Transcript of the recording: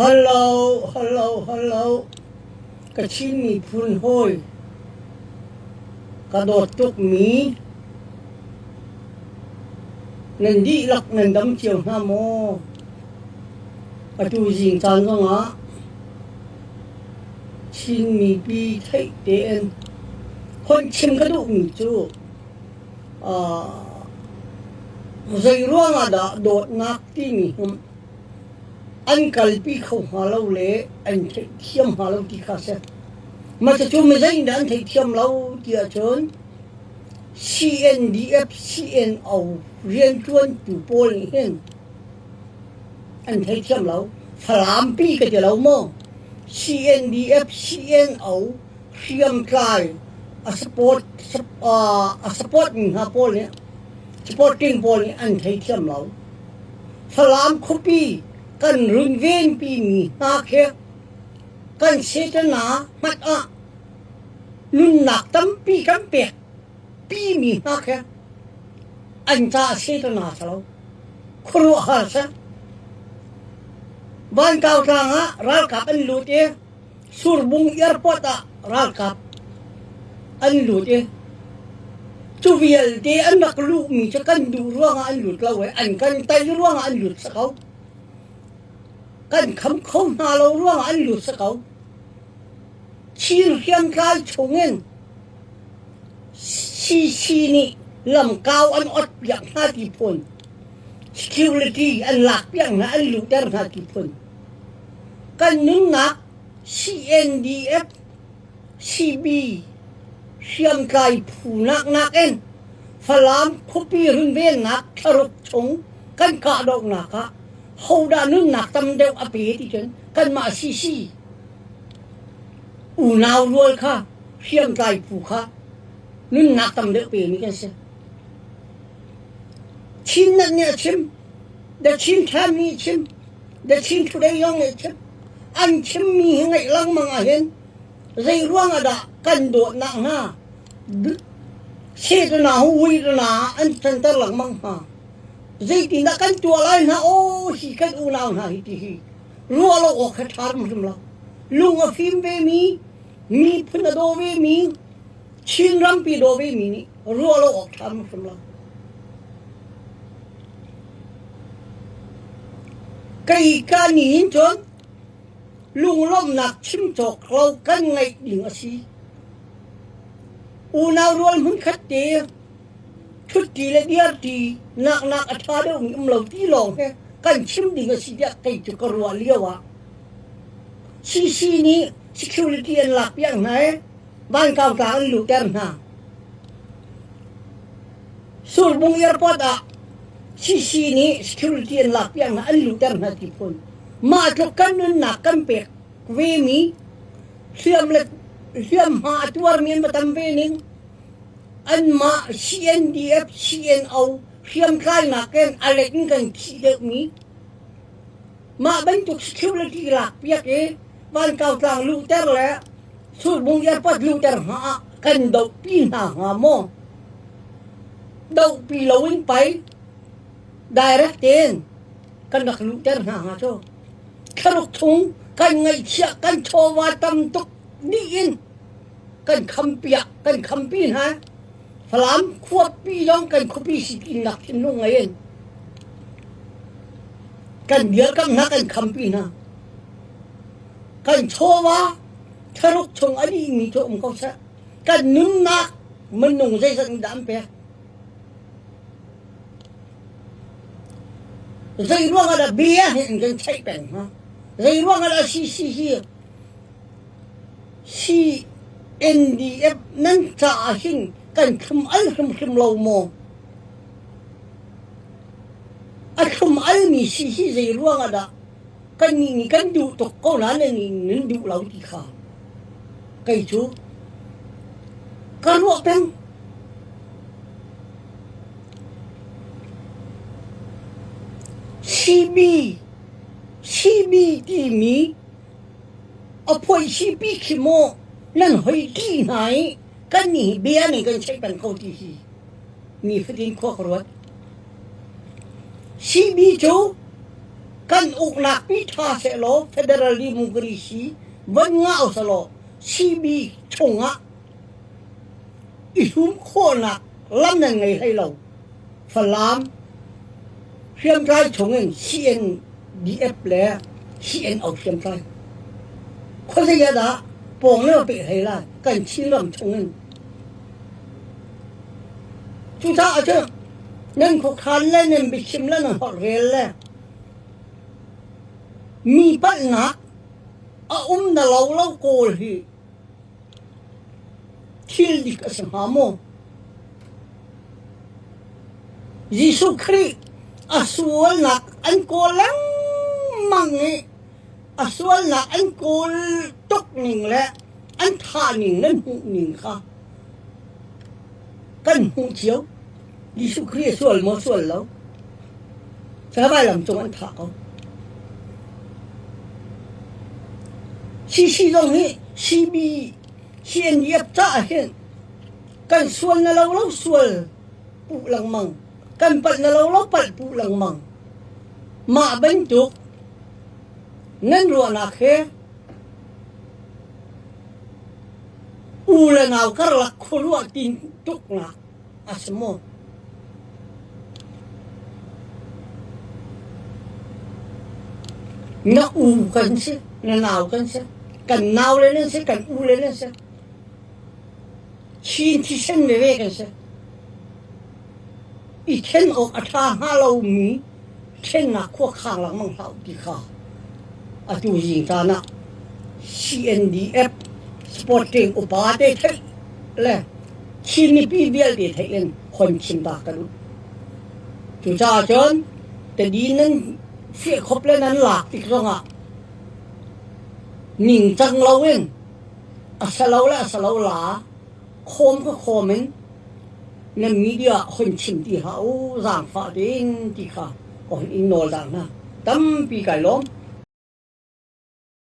Hello, hello, hello. Ka Chin miphun hawi ka dawt tukmi nan dihlak nan dam cio hna maw? Atu zing caan zongah Chin mipi theih tein hon chim ka duhmi cu zei ruangah dah dawtnak timi hi an kalpi kho hnga lo le an theihthiam hnga lo ti kha a si. Mah cucu mizei dah an theihthiam lo ti ahcun CNDF, CNO rianṭuantu pawl nih hin an theithiam lo. Falampi ka ti lo maw? CNDF, CNO hriamtlai a support a support mi hna pawl nih supporting pawl nih an theithiam lo. Falam khuapi kan runvenpi mi hna khi kan setana hmanh ah nunnak tampi kan pek pi mi hna khi an ca setana si lo khuaruahhar si. Vankau tlang ah ralkap an lut i Surbung airport ah ralkap an lut i cu vialte an rak luhmi cu kan duh ruangah an lut lo i an kan tei ruangah an lut si ko. Kan kham kho hna lo ruangah an lut si ko. Chin hriamtlai chungin CC nih lamkau an ot piak hna ti phun, security an lak piak hna an luhter hna ti phun. Kan nunnak CNDF, CB hriamtlai phu naknak in Falam khuapi runvennak thlaruk chung kan kahdohnak ah hodah nunnak tam deuh a pe ti cun kanmah CC unau rual kha hriamtlai phu kha nunnak tam deuh pe mi kan si. Chin nih a chim, The Chin Times nih a chim, The Chin Today zong nih a chim. An chimmi hi ngaih lengmang ahhin zei ruang ah dah kan dawtnak hna setana hu ui na an canter lengmang hna. Zeitindah kan tuah lai hna aw hi kan unau hna hi ti hi ruah lo awk he ṭha hrimhrim lo. Lung a fim ve mi, miphun a daw ve mi, Chin rampi daw ve mi nih ruah lo awk ṭha hrimhrim lo. Kei ka ni hin cun lunglawmhnak chim cawk lo kan ngeih ding a si. Unau rual hmunkhat te ṭhutti le dirti naknak a ṭha deuhmi um lo ti lawng he kan chim ding a si tiah kei cu ka ruah lio ah CC nih security an lak piak hna i vankau tlang an luhter hna. Surbung airport ah CC nih security an lak piak hna an luhter hna ti phun. Mah tluk kan nunnak kan pek ve mi hliam le hliamhma a tuarmi an va tam ve ning. Anmah CNDF, CNO hriamtlainak in a let in kan thih deuhmi mah bantuk security lak piak i vankau tlang luhter le Surbung airport luhter hnga ah kan dohpi hna hnga maw? Dohpi loin pei direct tein kan rak luhter hna hnga cu. Thlaruk chung kan ngaihchiah kan chawva tam tuk dih in kan khampiak kan khampi hna. Falam khuapi zong kan khuapi si tinak thinlung ngei in kan dirkamh hna kan khampi hna. Kan chawva thlaruk chung a dihmi cu um ko seh. Kan nunnak minung zeizat nih dah an pek? Zei ruangah dah bia hi an kan cheih peng hnga? Zei ruangah dah CC hi CNDF nan caah hin kan thlum al hrimhrim lo maw? A thlum almi si hi zei ruangah dah kannih nih kan duh tuk ko nain nan nih nan duh lo ti kha kei cu ka ruah peng. CB CB timi a phoihsipi khi maw nan hoi ti hna i kannih bia nih kan cheih peng ko ti hi nifatin khua ka ruat. CB cu Kan uknak pi ṭha sehlaw federal democracy van ngah usalaw CB chungah i hlum khawhnak lam nan ngei hlei lo. Falam hriamtlai chungin CNDF le CNO hriamtlai khuazei ah dah pawng le peh hlei lai kan Chinram chungin. Cucaah cun nan khuakhan le nan biachim le nan holhrel le mi palhnak a um na lo lo kawl hi thil dik a si hnga maw? Jesuh Khrih a sualnak an kawl lengmang i a sualnak an kawl tuk ning le an thah ning nan hmuh ning kha kan hmuh cio. Jesuh Khrih a sual maw sual lo? Vailam cung an thah ko. CC zong hi CB CNDF caah hin kan sual na lo lo sual puh lengmang kan palh na lo lo palh puh lengmang mah bantuk nan ruahnak he u le nau karlak khuaruah tin tuknak a si maw? Na u kan si, na nau kan si, kan nau le nan si, kan u le nan si. Chin thisen veve kan si. I then awk a ṭha hnga lomi thennak khuakhang lengmang hlah u ti kha atu zing caan ah CNDF supporting upa te theih le Chin mipi vialte theih in hon chim ta ka duh. Cucaah cun tadi nan fiahkhop le nan lak tik zongah ningcang loin a salo le a salo la khawm ka khawm in nan media hon chim ti hlah u zaangfah tein ti kha ka hon in nawl dah hna. Tampi kai lawm.